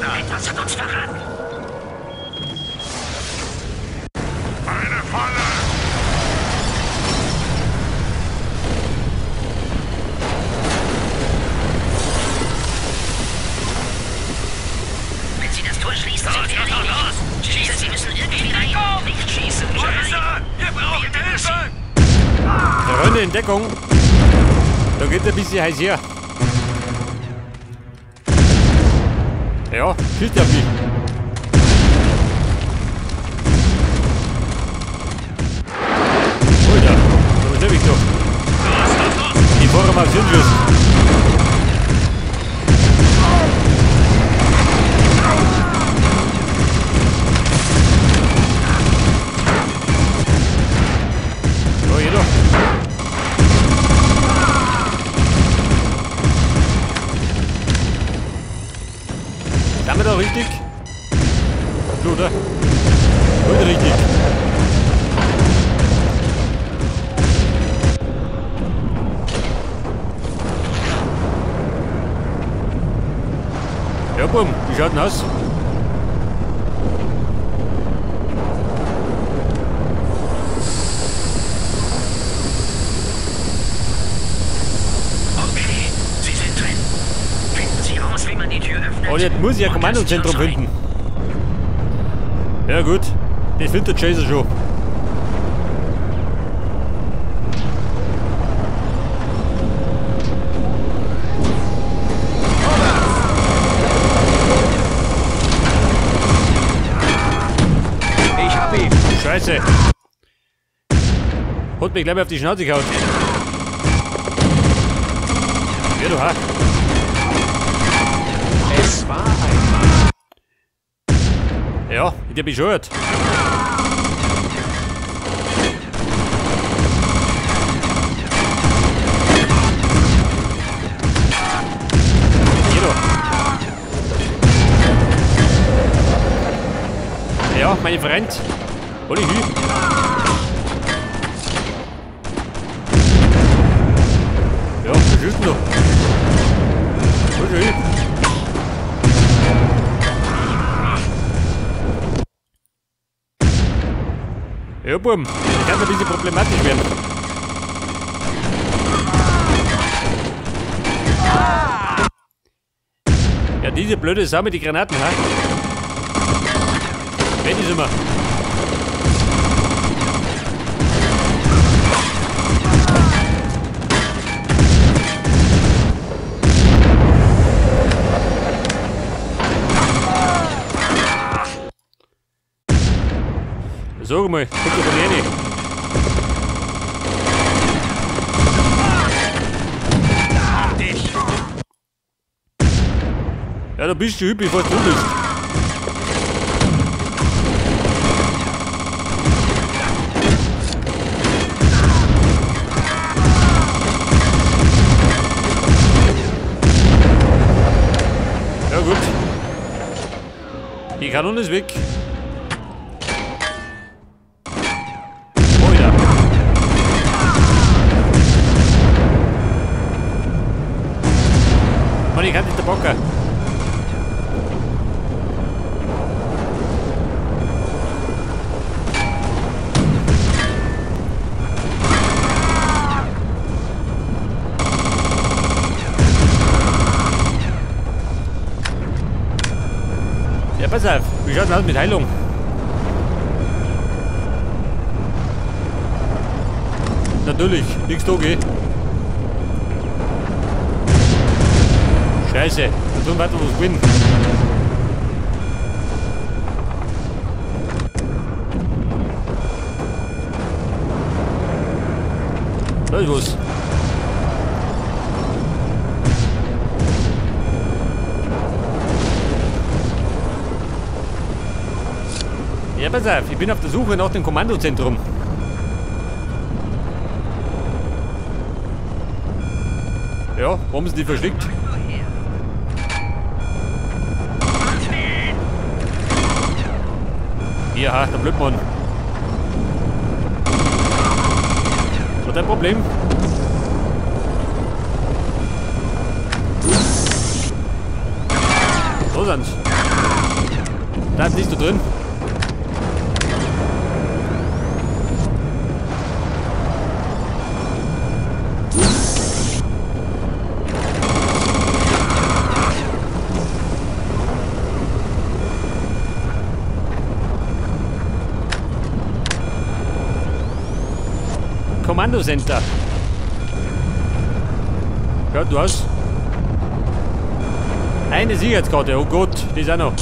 Gegner. Etwas hat uns verraten. Eine Falle! Wenn Sie das Tor schließen, sind wir erledigt. Schießen, Sie müssen irgendwie rein. Nicht schießen, nur rein. Wir brauchen Hilfe! Freunde in Deckung. Da geht ein bisschen heiß her. Ja, schießt auf mich. Alter, da was ich doch. Die Formation schießt. Oh, jedoch. Sind wir da richtig? So, oder? Und richtig. Ja, Bumm, wie schaut denn aus? Okay, Sie sind drin. Finden Sie raus, wie man die Tür öffnet. Oh, jetzt muss ich ein Kommandozentrum finden. Ja gut, das findet der Jason schon. Ich hab ihn. Scheiße. Hat mich gleich mal auf die Schnauze gehauen. Ja, du ha. Es war einmal. Ja, ich hab bescheuert. Geh doch. Ja, meine Freund. Hol ich hin. Ja, was ist denn da? Hol schon hin. Ja, Bumm, das kann ein bisschen problematisch werden. Ja, diese blöde Sau mit den Granaten, ha? Wenn ist immer. Sag mal, guck doch von rein. Ja, da bist du hübsch, bevor du bist. Ja gut. Die Kanone ist weg. Mann, ich kann nicht der Bocker. Ja, pass auf, wie schaut denn aus mit Heilung? Natürlich, nichts da, gell? Scheiße, so weiter was gewinnen. Da ist was. Ja, pass auf, ich bin auf der Suche nach dem Kommandozentrum. Ja, warum sind die versteckt? Ja, der Blödmann. Hat ein Problem? So sind's. Da ist nicht so drin. Kommandocenter. Ja, du hast eine Sicherheitskarte. Oh Gott, die ist auch noch.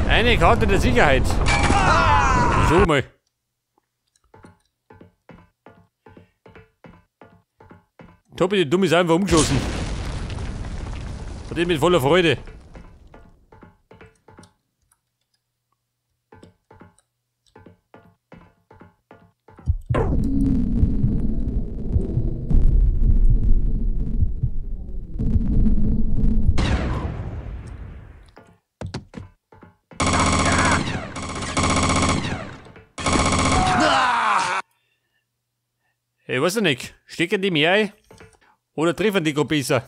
Eine Karte der Sicherheit. So mal. Tobi, die Dumme ist einfach umgeschossen. Und ich mit voller Freude. Ich weiß nicht, stecken die mir ein? Oder treffen die gerade besser?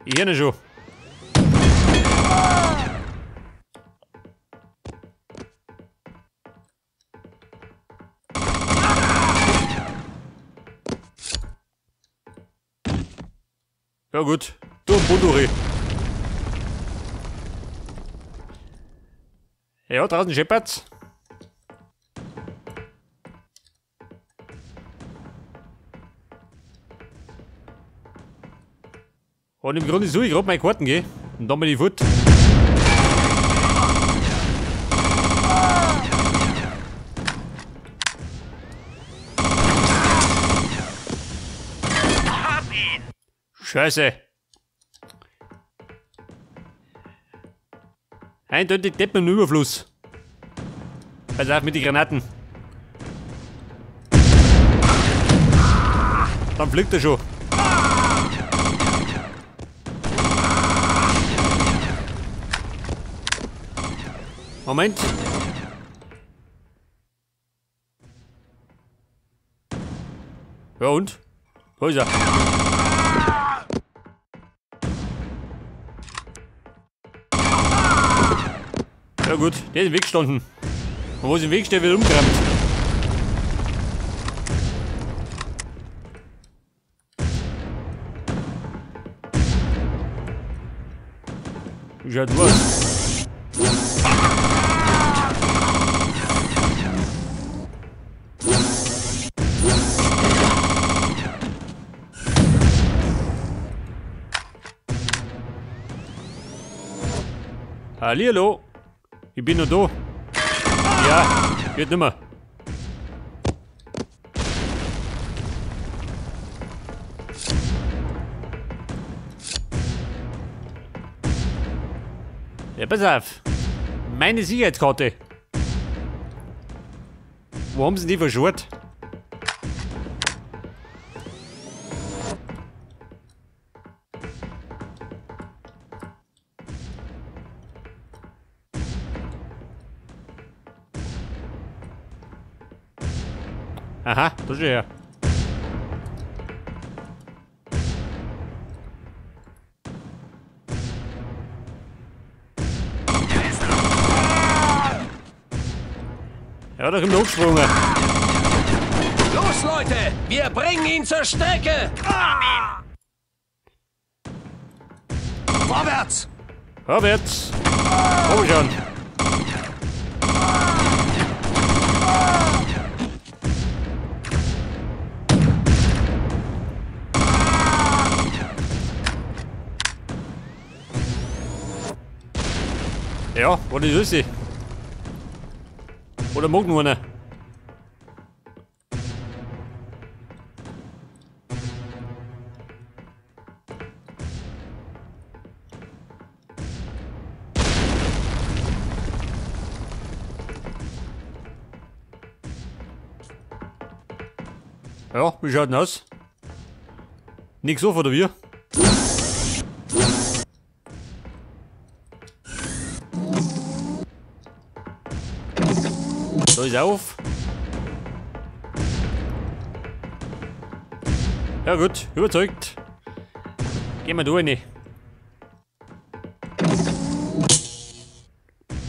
Ich höre ihn schon. Ja gut, du und Bunduri. Ja, draußen scheppert's. Und im Grunde suche ich gerade meine Karten, gell? Und dann bin ich fort. Scheiße. Eindeutig Deppen im Überfluss. Pass auf mit den Granaten. Dann fliegt er schon. Moment. Ja und? Wo ist er? Ja gut, der ist im Weg gestanden. Und wo es im Weg steht, wird umgerammt. Wie schaut was? Hallihallo! Ich bin noch da. Ja, geht nimmer. Ja, pass auf. Meine Sicherheitskarte. Wo haben sie die verscharrt? Aha, da schon her. Ja, da kommt er hochgesprungen. Los, Leute! Wir bringen ihn zur Strecke! Vorwärts! Vorwärts! Komm schon! Ja, was ist das? Oder mag nur einer? Ja, wie schaut denn aus? Nix auf, oder wie? Da ist auf. Ja gut, überzeugt. Gehen wir da rein.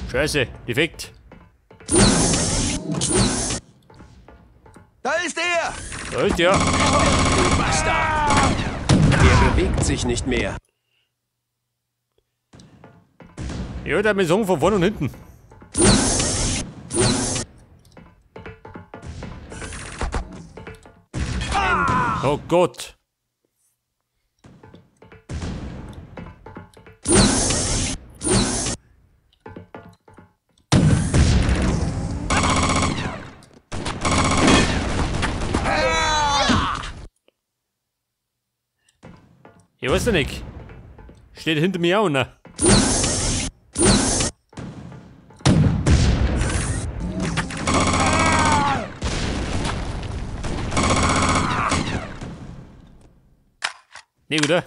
Scheiße, defekt. Da ist er! Da ist er! Du Bastard! Er bewegt sich nicht mehr. Ja, der hat mir sagen, von vorne und hinten. Oh Gott! Ich weiß ja nicht. Steht hinter mir auch, ne? Nee, oder?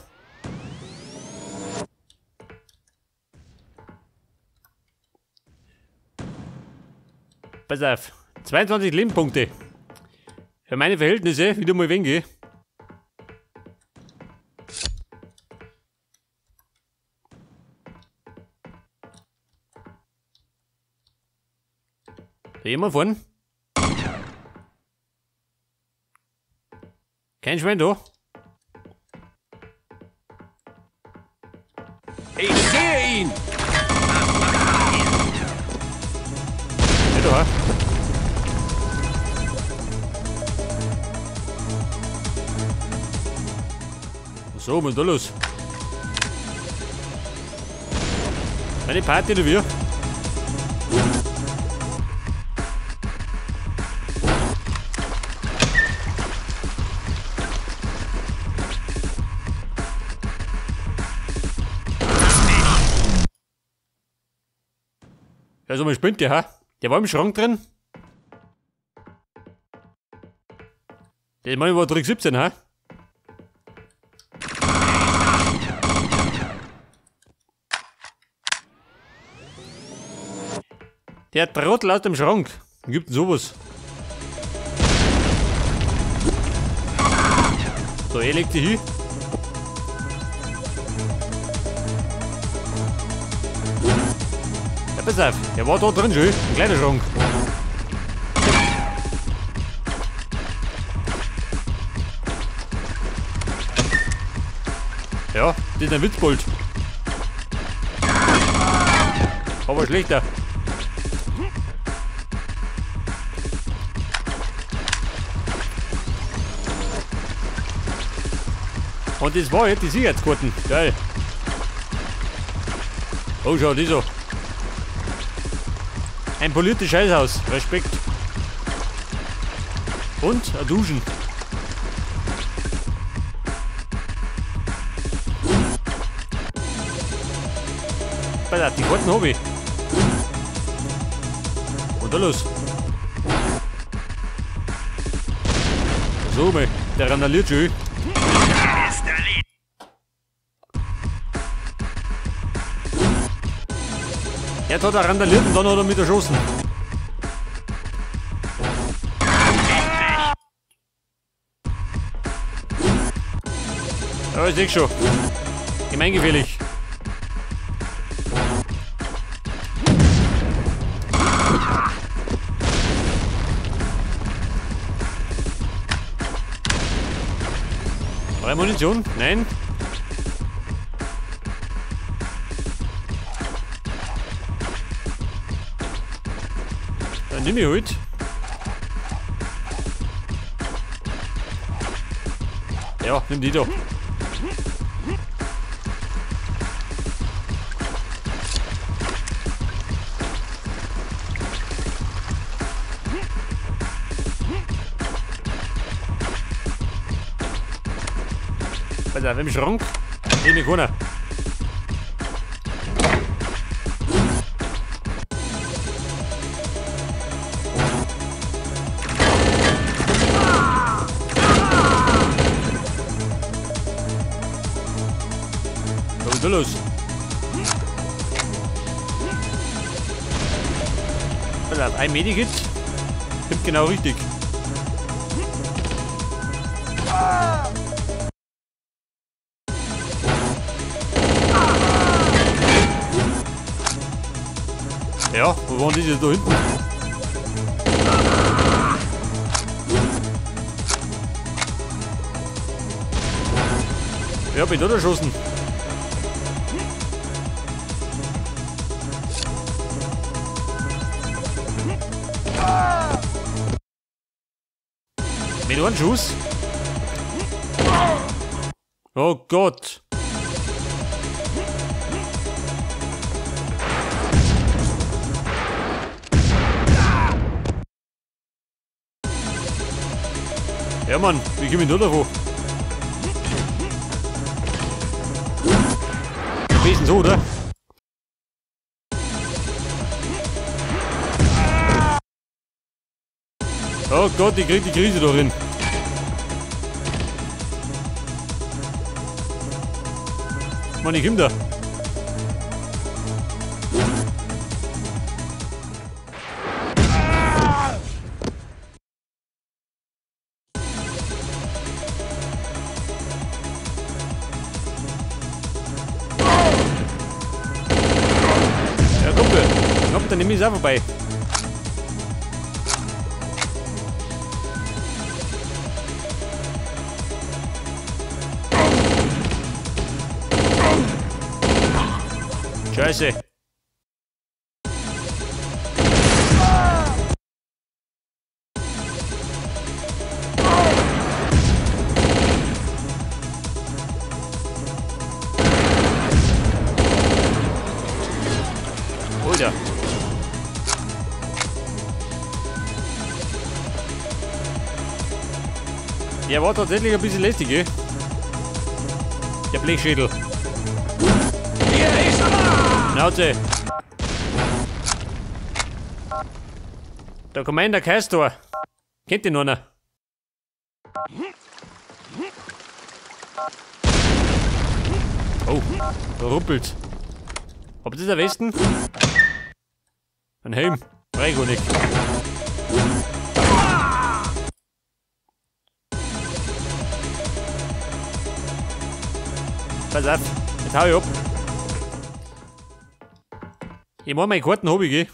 Pass auf. 22 Lebenspunkte. Für meine Verhältnisse wieder mal wenig. Da jemand vorne? Kein Schwein da. Ich sehe ihn! Ja, da. So, was ist da los? Meine Party oder wie? Also, man spinnt der, ha? Der war im Schrank drin. Der Mann war Trick 17, ha? Der Trottel aus dem Schrank. Gibt denn sowas? So, er legt sich hin. Ja, pass auf, der war da drin schon, ein kleiner Schrank. Ja, das ist ein Witzbold. Aber schlechter. Und das war jetzt die Sicherheitskarten. Geil. Oh, schau, die so. Ein poliertes Scheißhaus. Respekt. Und ein Duschen. Pass auf, die Karten hab ich. Und da los. So, mei, der randaliert schon. Jetzt hat er randaliert und dann hat er mit erschossen. Ja, ich seh schon. Gemeingefährlich. Drei Munition? Nein. Dann nimm ich halt. Ja, nimm die da. Pass auf, im Schrank. In keiner. Was ist da los? Pass auf, ein Medikit. Kommt genau richtig. Ja, wo waren die denn da hinten? Ja, bin da erschossen. Mit einem Schuss? Oh Gott! Ja Mann, wie komme ich da davon? Am besten so, oder? Oh Gott, ich krieg die Krise da drin. Mann, ich komm da. Ja, Kumpel. Komm, dann nehme ich es auch vorbei. Scheiße. Alter. Der war tatsächlich ein bisschen lästig, eh? Der Blechschädel. Schnauze! Der Commander Castor. Kennt ihn noch einer? Oh, da ruppelt's. Ob das der Westen? Ein Helm. Brech nicht. Pass auf, jetzt hau ich ab. Ich mach meine Karten hab ich, gell?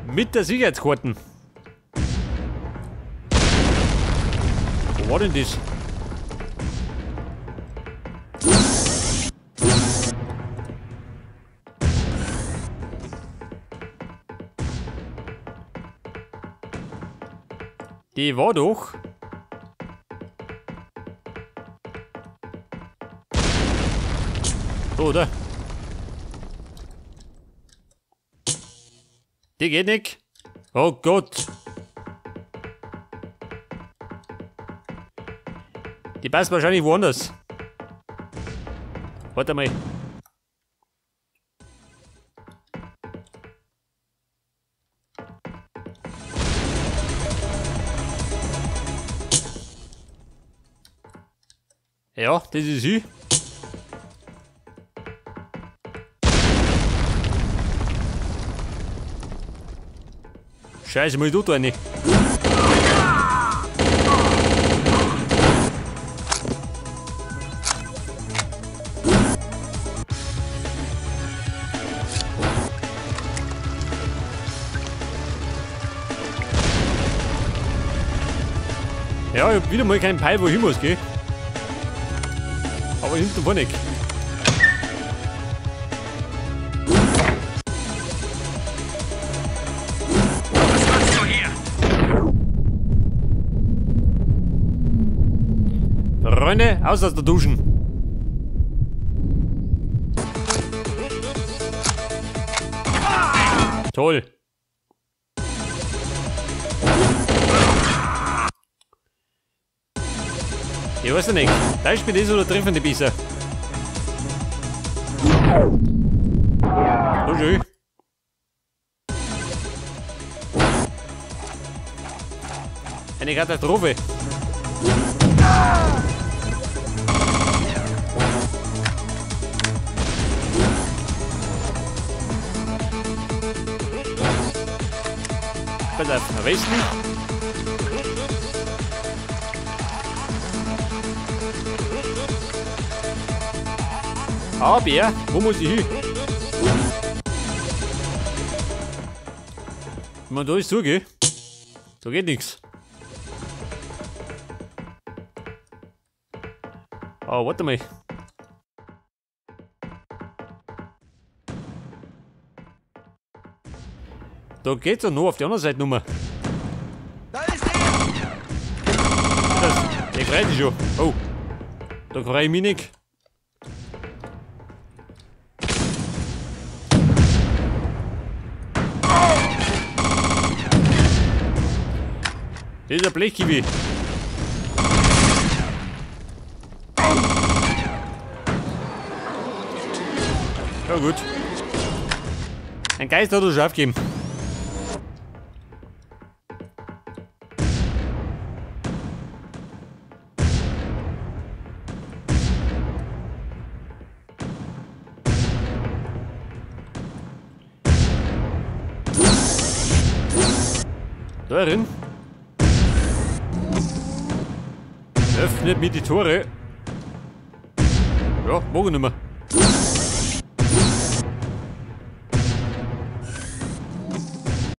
Mit der Sicherheitskarten. Wo war denn das? Die war doch. So, oder? Die geht nicht. Oh Gott. Die passt wahrscheinlich woanders. Warte mal. Ja, das ist sie. Scheiße, muss ich da rein? Ja, ich hab wieder mal keinen Peil, wo ich hin muss, gell? Aber hinten war nicht. Was machst du hier? Freunde, aus aus der Duschen. Toll. Ich weiß nicht. Da ist mir das oder treffen die besser? So schön. Eine Katastrophe. Pass auf, am besten. Aber, wo muss ich hin? Wenn man da ist, so geht. Da geht nichts. Oh, warte mal. Da geht's ja noch auf die andere Seite nochmal. Da ist er! Das, der freut sich schon. Oh. Da freu ich mich nicht. Das ist ein Blechkiwi. Ja gut. Ein Geist hat er schon aufgegeben. Da drin. Öffnet mir die Tore. Ja, mag ich nicht mehr.